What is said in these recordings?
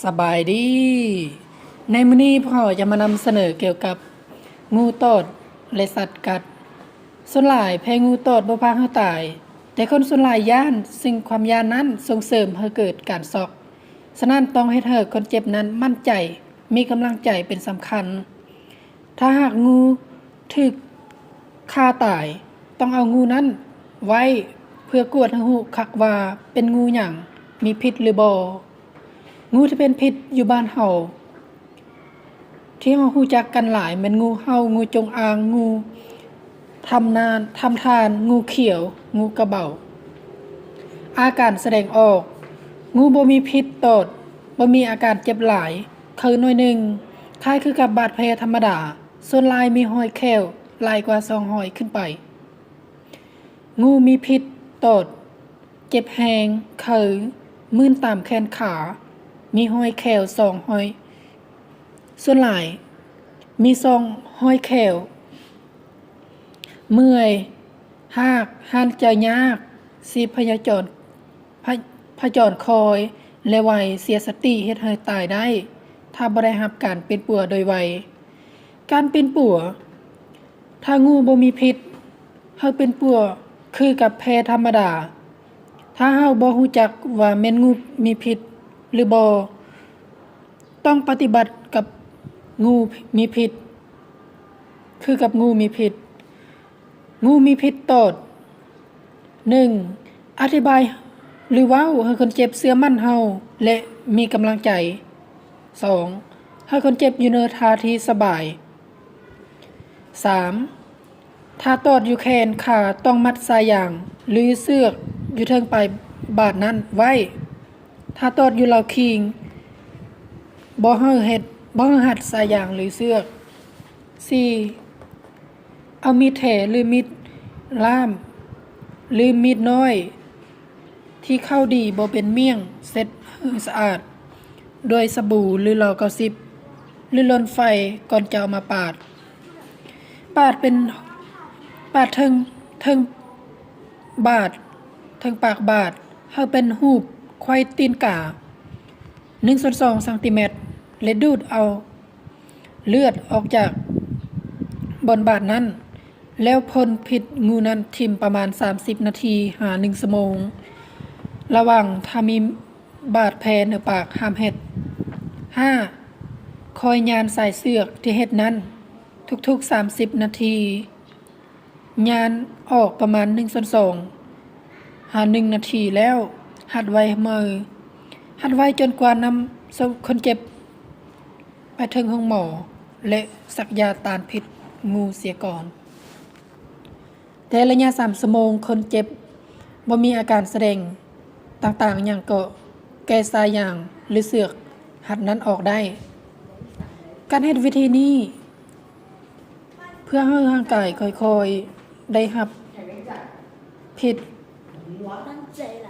ສະບາຍດີ. ໃນມື້ນີ້ພວກເຮົາຈະມານຳສະເໜີກ່ຽວກັບງູຕອດ ແລະ ສັດກັດ. ສ່ວນຫຼາຍແພ້ງູຕອດບໍ່ພາເຮົາຕາຍ, ແຕ່ຄົນສ່ວນຫຼາຍຢ້ານ, ຊຶ່ງຄວາມຢ້ານນັ້ນສົ່ງເສີມໃຫ້ເກີດການຊັອກ. ສະນັ້ນຕ້ອງເຮັດໃຫ້ຄົນເຈັບນັ້ນໝັ້ນໃຈ, ມີກຳລັງໃຈເປັນສຳຄັນ. ຖ້າຫາກງູຖືກຂ້າຕາຍ, ຕ້ອງເອົາງູນັ້ນໄວ້ເພື່ອກວດໃຫ້ຮູ້ຄັກວ່າເປັນງູຫຍັງ, ມີພິດຫຼືບໍ່. ງູທີ່ເປັນພິດຢູ່ບ້ານເຮົາ ທີ່ເຮົາຮູ້ຈັກກັນຫຼາຍແມ່ນງູເຫົ່າ, ງູຈົງອາງ, ງູທຳນານ, ທຳທ່ານ, ງູຂຽວ, ງູກະເບົາ. ອາການສະແດງອອກ, ງູບໍ່ມີພິດຕອດ, ບໍ່ມີອາການເຈັບຫຼາຍ, ເຄີໜ້ອຍໜຶ່ງ, ຄ້າຍຄືກັບບາດແຜທຳມະດາ, ສ່ວນຫຼາຍມີຮອຍແຂ້ວຫຼາຍກວ່າສອງຮອຍຂຶ້ນໄປ. ງູມີພິດຕອດ, ເຈັບແຮງ, ເຄີ, ມື່ນຕາມແຂນຂາ, ມີຮອຍແຂ້ວສອງຮອຍ, ສ່ວນຫຼາຍມີສອງຮອຍແຂ້ວ, ເມື່ອຍ, ຮາກ, ຫັນໃຈຍາກ, ຊີບພະຍາຈອນ, ພະ, ພະຈອນຄອຍ ແລະ ໄວ, ເສຍສະຕິ, ເຮັດໃຫ້ຕາຍໄດ້ ຖ້າບໍ່ໄດ້ຮັບການປິ່ນປົວໂດຍໄວ. ການປິ່ນປົວ, ຖ້າງູບໍ່ມີພິດ, ເຮົາປິ່ນປົວຄືກັບແພ້ທຳມະດາ. ຖ້າເຮົາບໍ່ຮູ້ຈັກວ່າແມ່ນງູມີພິດຫຼືບໍ່, ຕ້ອງປະຕິບັດກັບງູມີພິດ ຄືກັບງູມີພິດ. ງູມີພິດຕອດ. ໜຶ່ງ, ອະທິບາຍ ຫຼື ເວົ້າໃຫ້ຄົນເຈັບເຊື່ອໝັ້ນເຮົາ ແລະ ມີກຳລັງໃຈ. ສອງ, ໃຫ້ຄົນເຈັບຢູ່ໃນທ່າທີ່ສະບາຍ. ສາມ, ຖ້າຕອດຢູ່ແຂນຂາຕ້ອງມັດສາຍຢາງ ຫຼື ເຊືອກຢູ່ເທິງປາຍບາດນັ້ນໄວ້. ຖ້າຕອດຢູ່ເລົາຄີງ ບໍ່ໃຫ້ເຮັດ, ບໍ່ໃຫ້ຮັດສາຍຢາງ ຫຼື ເຊືອກ. ສີ່, ເອົາມີດແຖ ຫຼື ມີດລ່າມ ຫຼື ມີດນ້ອຍ ທີ່ເຂົ້າດີບໍ່ເປັນມ້ຽງ ເຊັດໃຫ້ສະອາດດ້ວຍສະບູ ຫຼື ເລົາເກົ້າສິບ ຫຼື ລົນໄຟ ກ່ອນຈະເອົາມາປາດ. ປາດເປັນ, ປາດເທິງ, ເທິງບາດ, ເທິງປາກບາດ ໃຫ້ເປັນຮູບໄຂວ້ຕີນກາ ໜຶ່ງສ່ວນສອງຊັງຕີແມັດ ແລະ ດູດເອົາເລືອດອອກຈາກບ່ອນບາດນັ້ນ ແລ້ວພົ່ນພິດງູນັ້ນຖິ້ມປະມານສາມສິບນາທີຫາໜຶ່ງຊົ່ວໂມງ. ລະວັງ, ຖ້າມີບາດແຜໃນປາກ ຫ້າມເຮັດ. ຫ້າ, ຄອຍຍານສາຍເຊືອກທີ່ເຮັດນັ້ນທຸກໆສາມສິບນາທີ. ຍານອອກປະມານໜຶ່ງສ່ວນສອງຫາໜຶ່ງນາທີແລ້ວ ຮັດໄວ້ໃໝ່, ຮັດໄວ້ຈົນກວ່ານຳສົບຄົນເຈັບໄປເຖິງໂຮງໝໍ ແລະ ສັກຢາຕ້ານພິດງູເສຍກ່ອນ. ແຕ່ໄລຍະສາມຊົ່ວໂມງ ຄົນເຈັບບໍ່ມີອາການສະແດງຕ່າງໆຫຍັງ ກໍແກະສາຍຢາງ ຫຼື ເຊືອກຮັດນັ້ນອອກໄດ້. ການເຮັດວິທີນີ້ ເພື່ອໃຫ້ຮ່າງກາຍຄ່ອຍໆໄດ້ຮັບພິດ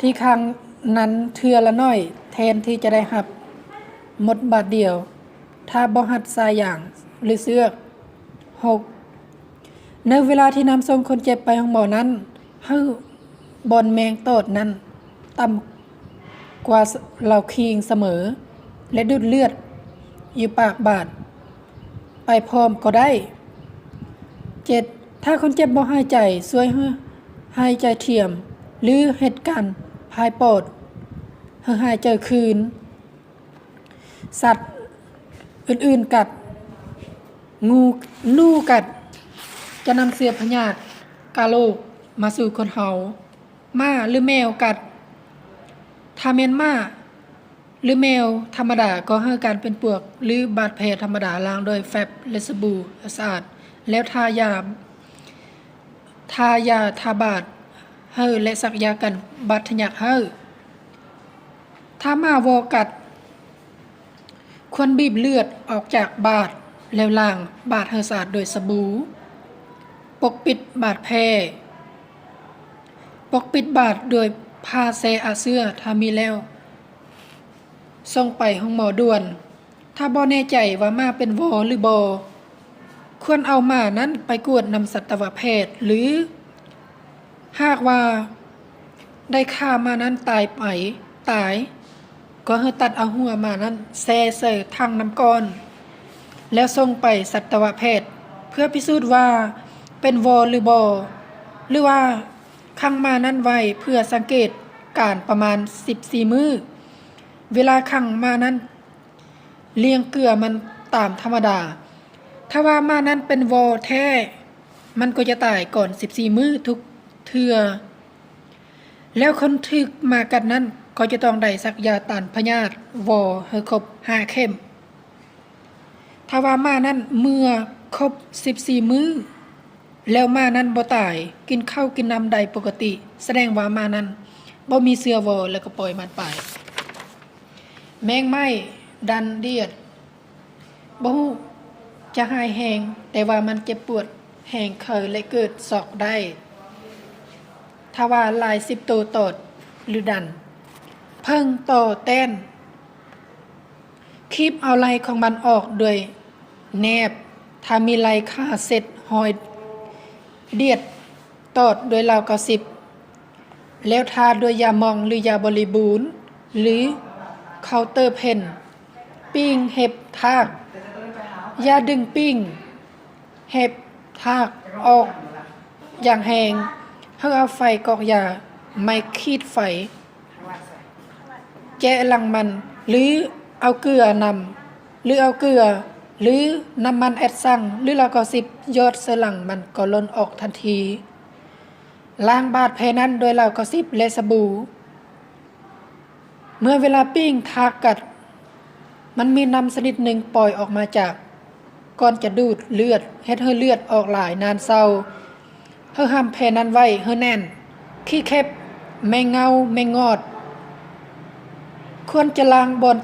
ທີ່ຄ້າງນັ້ນເທື່ອລະໜ້ອຍ ແທນທີ່ຈະໄດ້ຮັບໝົດບາດດຽວ ຖ້າບໍ່ຮັດສາຍຢາງ ຫຼື ເຊືອກ. ຫົກ, ໃນເວລາທີ່ນຳສົ່ງຄົນເຈັບໄປໂຮງໝໍນັ້ນ ໃຫ້ບ່ອນແມງຕອດນັ້ນຕ່ຳກວ່າເລົາຄີງສະເໝີ ແລະ ດູດເລືອດຢູ່ປາກບາດໄປພ້ອມກໍໄດ້. ເຈັດ, ຖ້າຄົນເຈັບບໍ່ຫາຍໃຈ, ຊ່ວຍໃຫ້ຫາຍໃຈທຽມ ຫຼື ເຮັດການພາຍປອດໃຫ້ຫາຍໃຈຄືນ. ສັດອື່ນໆກັດ, ງູ, ໜູກັດ ຈະນຳເຊື້ອພະຍາດກາໂລກມາສູ່ຄົນເຮົາ. ໝາ ຫຼື ແມວກັດ, ຖ້າແມ່ນໝາ ຫຼື ແມວທຳມະດາ ກໍໃຫ້ການປິ່ນປົວ ຫຼື ບາດແຜທຳມະດາ ລ້າງດ້ວຍແຟັບ ແລະ ສະບູໃຫ້ສະອາດ ແລ້ວທາຢາ ທາຢາທາບາດໃຫ້ ແລະ ສັກຢາກັນບາດທະຍັກໃຫ້. ຖ້າໝາວໍກັດ, ຄວນບີບເລືອດອອກຈາກບາດ ແລ້ວລ້າງບາດໃຫ້ສະອາດດ້ວຍສະບູ. ປົກປິດບາດແຜ, ປົກປິດບາດດ້ວຍຜ້າແຊ່ອາເຊື້ອ ຖ້າມີແລ້ວ ສົ່ງໄປໂຮງໝໍດ່ວນ. ຖ້າບໍ່ແນ່ໃຈວ່າໝາເປັນວໍ ຫຼື ບໍ່, ຄວນເອົາໝານັ້ນໄປກວດນຳສັດຕະວະແພດ ຫຼື ຫາກວ່າໄດ້ຂ້າໝານັ້ນຕາຍໄປ, ຕາຍ, ກໍໃຫ້ຕັດເອົາຫົວມ້ານັ້ນແຊ່ໃສ່ຖັງນ້ຳກ້ອນ ແລ້ວສົ່ງໄປສັດຕະວະແພດ ເພື່ອພິສູດວ່າເປັນວໍຫຼືບໍ່ ຫຼືວ່າຂັງມ້ານັ້ນໄວ້ເພື່ອສັງເກດການປະມານສິບສີ່ມື້. ເວລາຂັງມ້ານັ້ນ ລ້ຽງເກືອມັນຕາມທຳມະດາ. ຖ້າວ່າມ້ານັ້ນເປັນວໍແທ້, ມັນກໍຈະຕາຍກ່ອນສິບສີ່ມື້ທຸກເທື່ອ. ແລ້ວຄົນຖືກໝາກັດນັ້ນກໍຈະຕ້ອງໄດ້ສັກຢາຕ້ານພະຍາດວໍໃຫ້ຄົບຫ້າເຂັມ. ຖ້າວ່າມ້ານັ້ນເມື່ອຄົບສິບສີ່ມື້ ແລ້ວມ້ານັ້ນບໍ່ຕາຍ, ກິນເຂົ້າກິນນ້ຳໄດ້ປົກກະຕິ, ສະແດງວ່າມ້ານັ້ນບໍ່ມີເຊື້ອວໍ ແລ້ວກໍປ່ອຍມັນໄປ. ແມງໄມ້ດັນດຽດ ບໍ່ຮູ້ຈະຮ້າຍແຮງ, ແຕ່ວ່າມັນເຈັບປວດແຮງເຄີຍ ແລະ ເກີດຊັອກໄດ້ ຖ້າວ່າຫຼາຍສິບໂຕຕອດ ຫຼື ດັນ. ເຜິ້ງຕໍ່ແຕ້ນ ຄີບເອົາໄລ່ຂອງມັນອອກດ້ວຍແໜບ, ຖ້າມີໄລ່ຂ້າເຊັດຮອຍດຽດຕອດດ້ວຍລາວເກົ້າສິບ ແລ້ວທາດ້ວຍຢາໝອງ ຫຼື ຢາບໍລິບູນ ຫຼື ເຄົາເຕີເພັນ. ປີ້ງເຫັບທາກ ຢ່າດຶງປີ້ງເຫັບທາກອອກຢ່າງແຮງ, ໃຫ້ເອົາໄຟກອກຢາໄມ້ຂີດໄຟ ແຈະຫຼັງມັນ ຫຼື ເອົາເກືອນຳ ຫຼື ເອົາເກືອ ຫຼື ນ້ຳມັນແອັດຊັງ ຫຼື ລາວເກົ້າສິບ ຢອດໃສ່ຫຼັງມັນກໍຫຼົ່ນອອກທັນທີ. ລ້າງບາດແຜນັ້ນດ້ວຍລາວເກົ້າສິບ ແລະ ສະບູ. ເມື່ອເວລາປີ້ງທາກກັດ, ມັນມີນ້ຳຊະນິດໜຶ່ງປ່ອຍອອກມາຈາກ ກ່ອນຈະດູດເລືອດ, ເຮັດໃຫ້ເລືອດອອກຫຼາຍນານເຊົາ. ໃຫ້ຫ້າມແຜນັ້ນໄວ້ໃຫ້ແໜ້ນ. ຂີ້ເຂັບ, ແມງເງົາ, ແມງງອດ ຄວນຈະລ້າງບ່ອນ